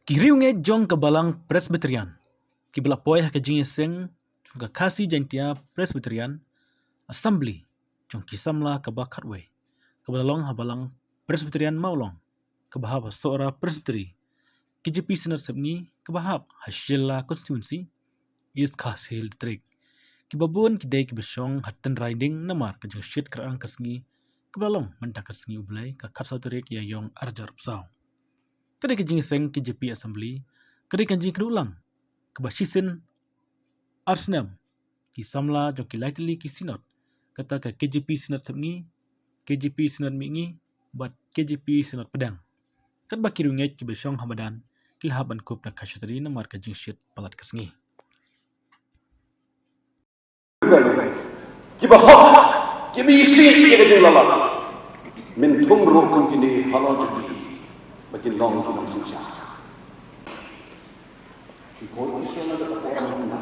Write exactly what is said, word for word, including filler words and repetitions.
Ki riewngeit jong ka Balang Presbyterian kiba la poi ha ka jingïaseng jong ka Khasi Jaintia Presbyterian Assembly jong ki samla kaba khatwei, kaba la long ha Balang Presbyterian Mawlong, kaba hap ha Sohra Presbytery, K J P Synod Sepngi, kaba hap ha Shella Constituency, East Khasi Hills District. Kiba bun ki dei kiba shong ha Tyndrai Ding namar ka jingshit kyrang ka sngi, kaba la long mynta ka sngi U Blei, ka khatsaw tarik Ïaïong arhajar arphew saw. Ka dei ka jingïaseng K J P Assembly, ka dei ka jingkynduh lang kaba shisien ar snem ki samla jong ki lai tylli ki synod, kata ka K J P Synod Sepngi, K J P Synod Mihngi, bad K J P Synod Pdeng. Katba ki riewngeit kiba shong ha madan ki la hap ban kup na ka shutri namar ka jingshit palat ka sngi. Kiba hok, kiba isih ïa ka jinglalat. Mynta ruh kum kine halor jong ki, ba kin long ki nongsynshar. Ki por ki shem da ka por na.